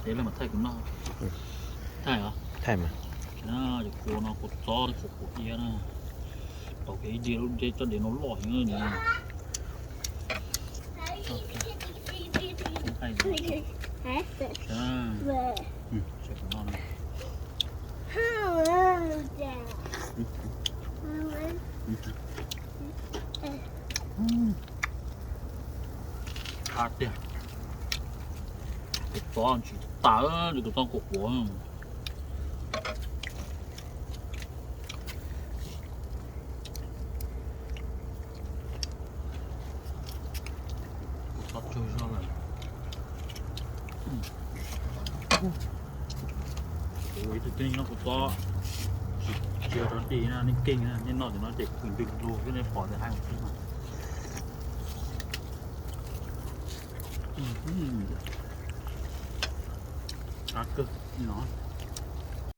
Ces lawv mam thaij kuv noj. Thaij os. Thaij mas. Ces kua no kua txob, kua iab na. Tau kiag ib diav lub dej coj diav no loj heev. Qab tiag. Kua txob tsis tas li, kua txob qhuav qhuav. Kua txob tsawg zog lawm. Kuv ib tug tib neeg noj kua txob tsis yog rau dej na, nej keej na, nej noj cov no ces kuv ntws lug xwb, nej pom tias hais xwb mas. Qab kawg no.